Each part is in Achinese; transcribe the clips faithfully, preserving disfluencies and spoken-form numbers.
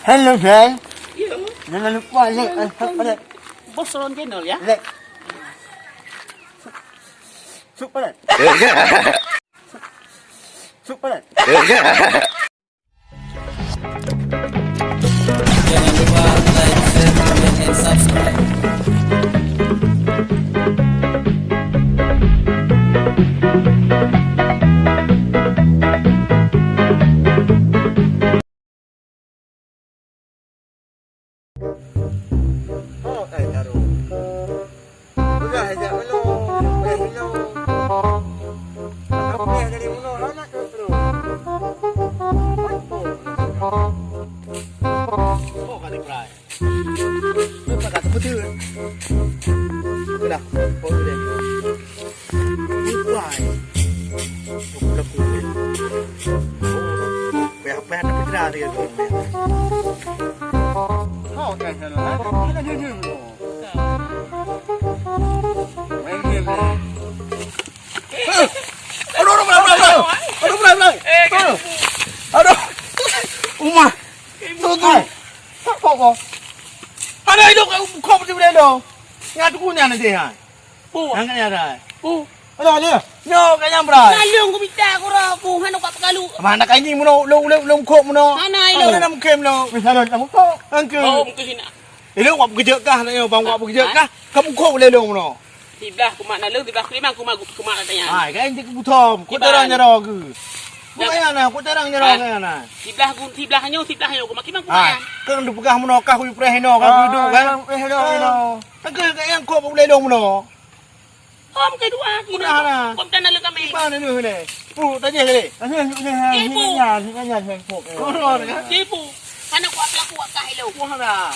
Hello, guys. Iya. Jangan lupa like and subscribe. Bos Ron Channel, ya. Like. Subscribe. Subscribe. Jangan lupa like, share, komen, and subscribe. Oh, eh, taruh. Peugah jak meunoe, peugah meunoe. Aku peugah dari meunoe, hana ke bro. Oh, ka diprai. Lepas dah betul. Sudah, oh, sudah. Bukai. Payah-payah tapi tidak ada yang. Oh, kan sana. Ada jujur. Main game. Aduh, aduh, aduh, aduh, aduh. Aduh, aduh, aduh. Aduh. Uma. Tu, tu. Hai. Apa kau? Ada hidup kat kau mesti boleh dong. Ngatu kunyah nanti, ha. Bu. Angkat ni ada. Bu. Ada dia. Nyo kat nyang berai. Lalu aku minta aku roh aku, hana kat pekalu. Mana kat ini meuno, lo, lo, lo mukok meuno. Hana ilo. Hana mungkin meuno. Misalnya nak mukok. Angke. Oh, mungkin sini. Ilong wak beukeujeut kah, nak nyoe bang wak beukeujeut kah? Kamu kok lé lôn meunoe? Siblah kumat naleueng, siblah kulimang kumat, kumat tanya. Hai, kan cit keubutom. Kok tarang jaroe keu? Bukan na, kok tarang jaroe keu na? Siblah gu-, siblah nyoe, siblah nyoe, kumat kimang kumat. Hai, kan dipeugah meunoe kah kupreh inoe, kan kuduek kan? Preh inoe, inoe. Kan keu nyang kok lé lôn meunoe. Om kedua, kina. Udah lah. Kok dan lalu kami. Ibu na nyoe lé. Pu, tajih lé. Tajih, tajih, tajih, tajih, tajih, tajih, tajih. Korang kan? Ibu. Anak kuat pelaku wak kah ilo. Wah dah.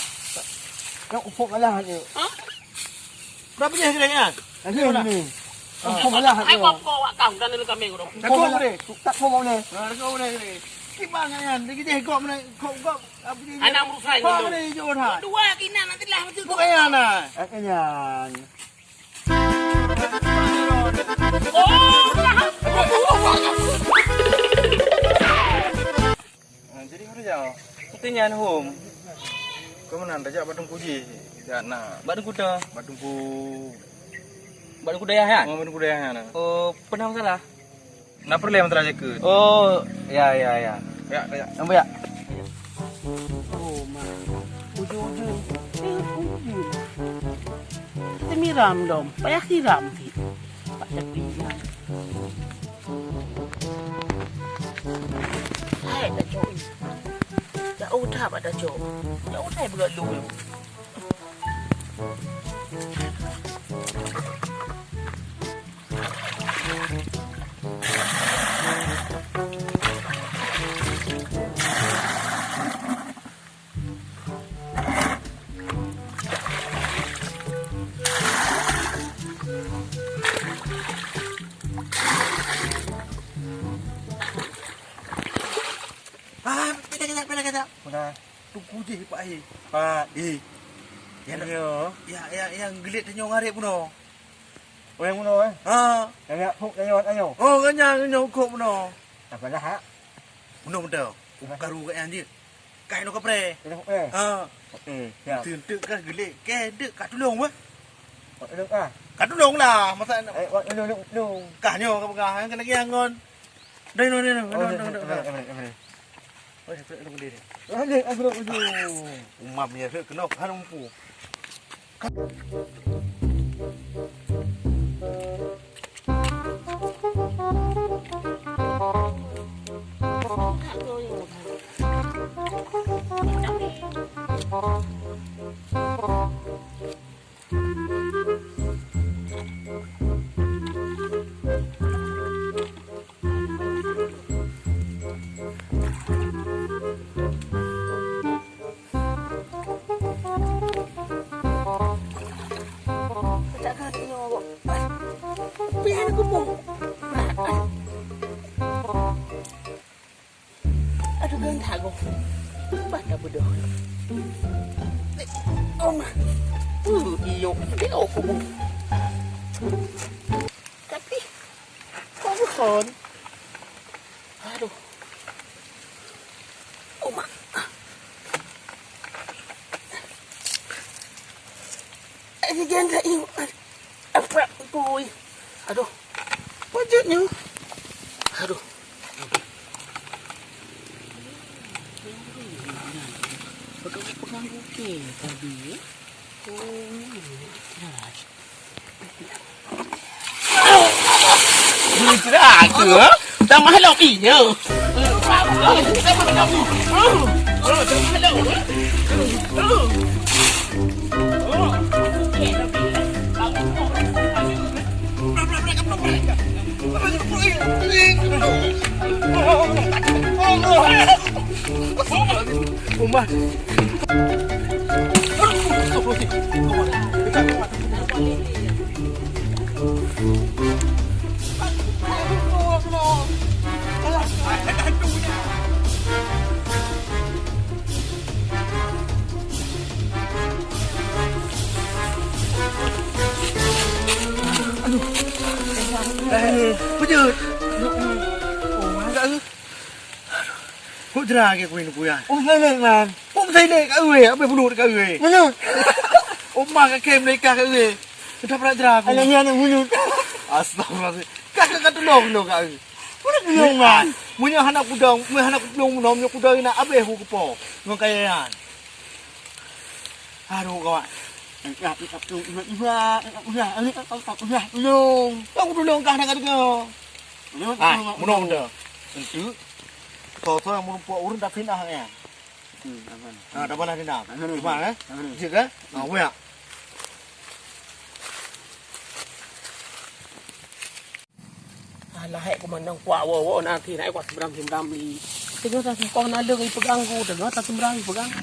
Nak upuk kalah je. Ha? Berapa je kena kan? Tajih ni. Upuk kalah je. Ai kok kok wak kah dan lalu kami korang. Tak kau boleh. Tak kau boleh. Ha, tak kau boleh ni. Kiban kan? Lagi deh kok mana? Kok kok apa dia? Anak merusak. Kok mana jauh dah? Dua kina nanti lah betul. Bukan yang nak. Akhirnya. Ah, jadi hana jauh. Kita nyan hom. Kau mana dah jak bak teungku jih? Jak nak. Bak teungku dah. Bak teungku. Bak teungku dayah kan? Oh, bak teungku dayah kan? Oh, pernah masalah? Na peureulèe meuteura jakeut. Oh, ya, ya, ya. Ya, ya. Nampak ya? Oh, ma. Ujung-ujung. Eh, ujung. Teumiram dong. Payah siram cit. Pak Syafi'i nyan. Hai, dah cok. Dah udah, Pak, dah cok. Dah udah, beulok lu. Ah, peda kejap, peda kejap. Peda. Tunggu jih, Pak, eh. Pak. Eh. Ya, ya, ya, yang gelit tanyoe ngarep bunoe. Oh, nyang bunoe, eh? Ha. Nyang yak phok tanyoe, tanyoe. Oh, kan nyang nyoe khok bunoe. Apa dah, ha? Bunoe beutôi. Apa? Karu kat nyang jeuet. Kai lo kapreh. Kai lo kapreh? Ha. Okey, siap. Teunteuk kah gelik, keh deuk ka tulông weh. Wak tulông kah? Ka tulông lah, masa eh, wak tulông, tulông, tulông. Kah nyoe ka peugah, kan lagi angon. Dah, dah, dah, dah, dah, dah, dah. Oh, dah, dah, dah, dah. Oh, dah, dah, dah, dah. Oh, dah, dah, dah, dah. Umam ya, kena kan mampu. Peucah kaki nyoe, Bok. Pih hana kupoh. Aduh, gantah goh. Bata beudôh. Oh, ma. Uh, iyo, iyo kubu. Tapi, kok bukan? Aduh. Oh, ma. Nyan dah, ieu. Apa pui? Aduh. Pajak nyoe. Aduh. Pegang-pegang bukit tadi. Oh, ya. Meucra ke, ha? Tamah lom iya. Tamah lom. Tamah lom. Uma. Aduh. Eh, peujeuet. Oh, agak. Kok jera ke kuih nuku ya? Oh, lelek, man. Kok saya lek kat ue, apa bulut kat ue? Mana? Oh, mak kat kem leka kat ue. Sudah pernah jera aku. Anak ni anak bulut. Astagfirullahaladzim. Kak, kak, kak tolong dong kat ue. Mana tolong, man? Punya anak kudang, punya anak kudang, punya kudang nak habis aku kepo. Ngon kaya yan. Aduh, kawan. Nak, nak, nak, nak, nak, nak, nak, nak, tolong. Aku tolong kah nak kata kau. Hai, munoe dah. Entu. Soe-soe nyang meurumpok ureueng dak fitnah nyan. Hmm, aman. Ha, dak balas dendam. Aman, aman. Cuma, eh? Aman. Cik, eh? Ha, weh. Alah, hai komandan kuat woe-woe na akhé na kuat simbram-simbram li. Teungoh ta sungkoh na leueng ipeuganggu, teungoh ta simbram ipeuganggu.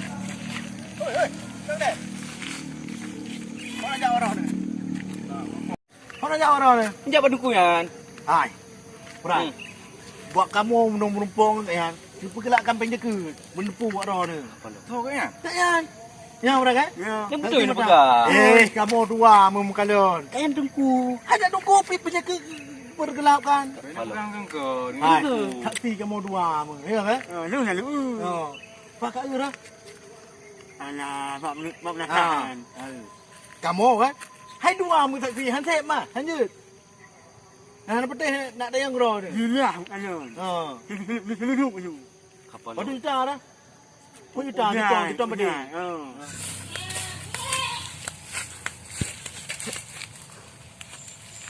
Hoi, hoi, nang deh. Mana jak orang ni? Mana jak orang ni? Jak bak duku nyan. Hai. Prai. Hmm. Buat kamoe meunong meurumpok nyan, sipeugeulak kampeng jeukeut, meuneupu buat droe ni. Apa tu? Tho keu nyan? Tak nyan. Nyan orang kan? Ya. Yang betul ni pegang. Eh, kamoe dua meumeukalon. Kan teungku. Hanya teungku pi penyakit bergelap kan. Pegang kan kau. Hai. Saksi kamoe dua meuh. Ya kan? Oh, lu lalu. Oh. Pakak urah. Alah, bak menit, bak belakang. Ha. Kamoe kan? Hai dua meuh saksi, han sép mah, lanjut. Nah, na peuteh nak tayang groe tu. Yelah, ayo. Ha. Sini, sini, sini, sini, sini. Kapal. Padu ita dah. Padu ita, ita, ita padu. Udah, oh.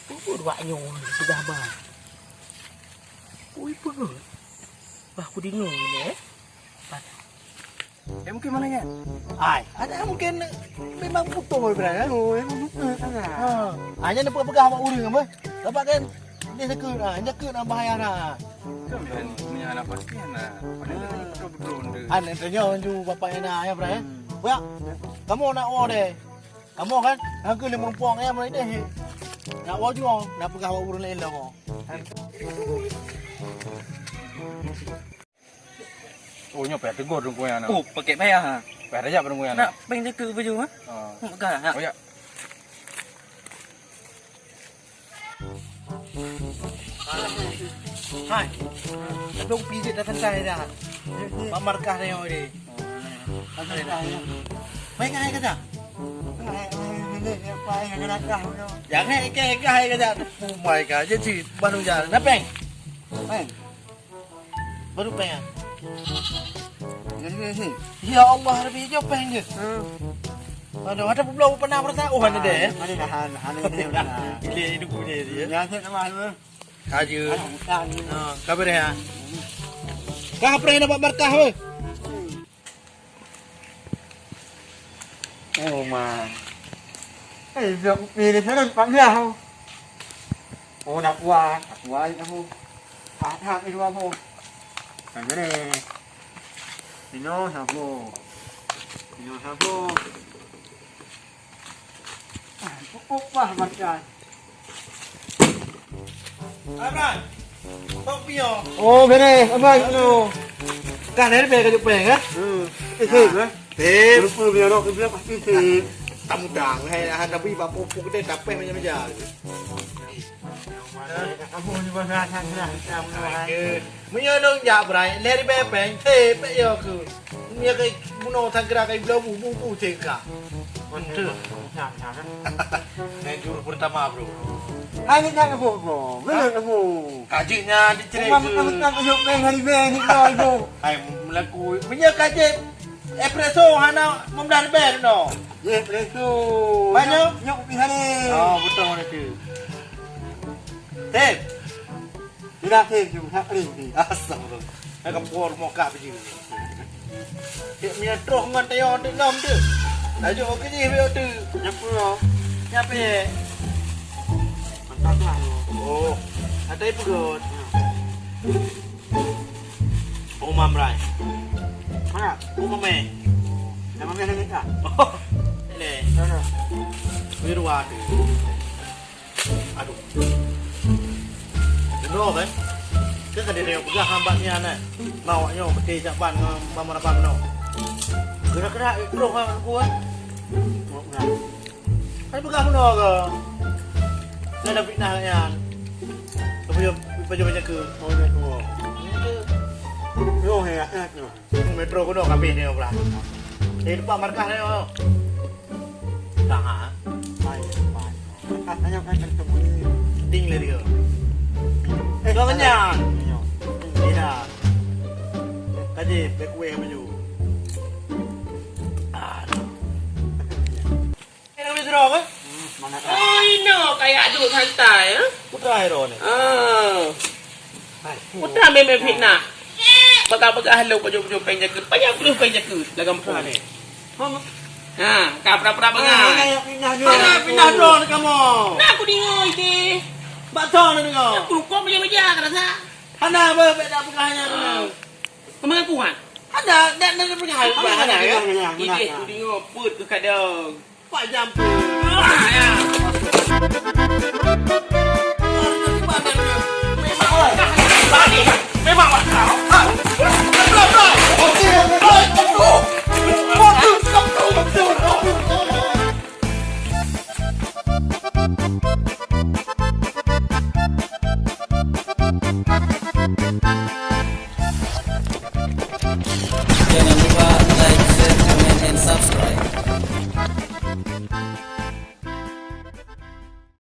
Peue dua nyoe peugah bah. Ui, peue? Bah, kudeungoe lé. Eh, mungkin mana nyan? Ai, ada mungkin memang beutôi, Bray, kan? Oh, memang beutôi sangat. Ha. Ah, nyan dapat peugah awak ureueng apa? Dapat kan? Dia sakit, ah, sakit nak bahaya dah. Kan, kan, punya anak pasti anak. Mana tadi betul-betul dia. Ah, nak tanya tu bapak yang nak, ya, Bray, eh? Hmm. Ya, kamu nak awak deh. Kamu kan? Aku ni merumpok ya, mulai deh. Nak awak juga, nak peugah awak ureueng lain lah, kau. Oh, nyoe payah teugor Teungku Yan. Oh, pakai payah, ha? Payah rajab Teungku Yan. Nak peng teukeuk baju, ha? Ha. Nak peugah, nak. Oh, ya. Hai. Dong pijit dah santai dah. Mak markah dah yang ini. Santai dah. Main ngai kata? Jangan ikai-ikai kata. Oh my God, jadi baru jalan. Napeng? Peng. Baru peng, ah? Ini, ini. Ya Allah, Rabbi, jauh peng je. Hmm. Aduh, ada pula pernah merasa, oh, ada deh. Ada dah, ada, ada, ada. Dia hidup punya dia. Ya, saya nama lu. Kaje. Anak utang ni. Ha, kabar ya? Kah pernah dapat berkah, weh? Oh, man. Eh, jok pilih sana, Pak Jah. Oh, nak kuat, nak kuat, aku. Pahat ni dua boh. Nah, jadi. Sino sabo. Sino sabo. Ah, cukup lah makan. Abang, tok pio. Oh, beres, Abang. Aduh. Kan dari peng kajut peng, eh? Hmm. Eh, sip, eh? Sip. Lupa biar nak kerja pasti sip. Tamu dang, hai, hai, tapi bak pupuk dia capek macam-macam. Meunyoe lôn jak brai, lhèe ribèe pèng, sép pèng yo keuh. Meunyoe keu bunoe sangkira keu bloe bu, bu, bu sép ka. Betul. Nyam, nyam, kan? Main jurus pertama, bro. Hai, ni tak apa, bro. Belum apa. Kajiknya dicerai. Bukan, bukan, bukan, bukan, bukan, hari ni, ni, bro, bro. Hai, melaku. Punya kajik espresso hana membelah rebel, no. Ya, espresso. Banyak? Nyok, nyok kopi hari. Oh, betul mana tu. Tip. Bila akhir tu, nak kering tu. Astagfirullah. Nak kepor mokah biji. Cek minyak troh ngon tayo di dalam tu. Tajuk ke ni biar tu. Nyapu lo. Nyapu ye. Mantap lah lo. Oh. Ada ibu got. Umam rai. Mana? Umam eh. Nama mana ni kah? Oh. Ini. Sana. Wirwa tu. Aduh. Bunoe kan? Kan ka dipeugah ngon bak nyan, eh. Mau awak nyoe beutôi jak ban ngon ban meunaban bunoe. Geura-geura, eh, troh ngon aku, eh. Kan peugah bunoe ke? Nyan ada fitnah nyan. Kemudian, pajoh-pajoh ke? Oh, ya, oh. Ini ke? Roh, ya, ya, ya. Metro kuno kami ni, bro. Di depan markas ni, oh. Dah, ha? Baik, baik. Markas saya kan tersembunyi. Ding lagi, oh. Eh, kau kenyang? Iya. Tidak. Tadi, baik kueh baju. Ah, dah. Eh, nak beli jeruk, eh? Hmm, semangat, ah. Oh, ino, kayak duduk santai, eh? Putra Hero ni. Ah. Hai. Putra memang fitnah. Peugah-peugah lôn pajoh-pajoh péng jakeut. Pajoh puluh péng jakeut. Lagam putra ni. Ha, ka pura-pura peugah. Ah, yang fitnah dia. Hana fitnah droe kamoe. Nah, aku dengar ide. Bak thon ni kau. Aku lupa meja-meja, ka rasa. Hana apa, beda peugah nya. Ah. Kau mengaku, kan? Hana, dak, dak peugah. Hana, hana, ya? Ide, aku dengar, put ke kadang. Pak Jampui. Ah, ya.